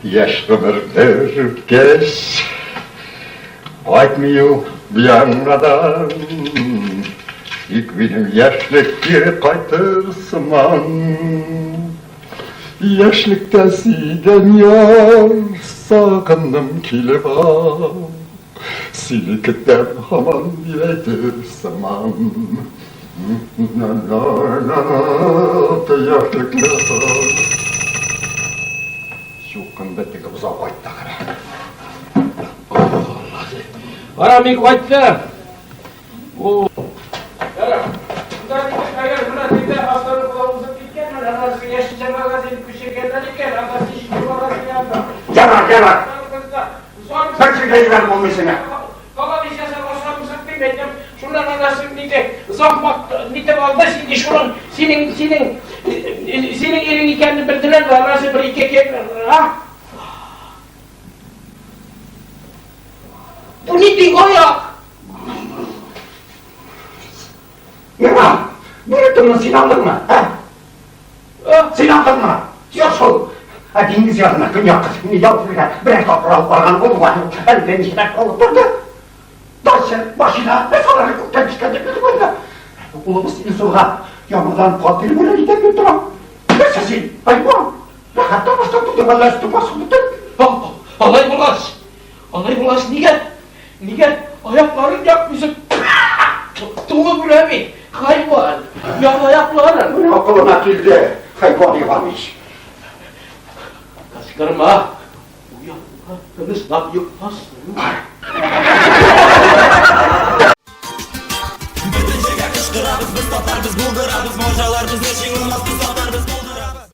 Яшь гомер бер үткәч, кайтмый ул яңадан. Тик минем яшьлек кире кайтыр сыман. Яшьлектә сөйгән яр, сагындым килеп ал. Сине көтәм һаман дип әйтер сыман. Чукынды теге бозау кайтты ахыры. Кара, мин кайттым. Ярар, ярар. Бер җиргә җибәреп булмый сине. Шуннан анасы диде, захмат нитеп алды, инде шуның синең синең синең ирең икәнен белделәр дә, анасы бер ике а? Бу нинди аяк? Миңа, бүре тунын син алдыңмы? Ә? Син алдыңмы? Юк шул. Ә диңгез ягына, көньякка сине ял итәргә берәр тапкыр алып барган булган. Әллә ничәләр алып торды. Дача, машина, нәрсәләре күктән төшкән дип йөрдем инде. Улыбыз Илсурга яңадан фатир бүләк итәм дип торам. Нәрсә син, хайван? Рәхәт тормышта тудың, әллә өстең басып бетеп? Алай булгач, алай булгач, нигә, нигә аякларын якмыйсың? Тулы бүлә бит, хайван, як аякларын. Менә акылына килде, хайван Иванович. Кычкырма, уянма, тынычлап йокласын. Бөтен җиргә кычкырабыз, без татар, без булдырабыз, марҗалар безне.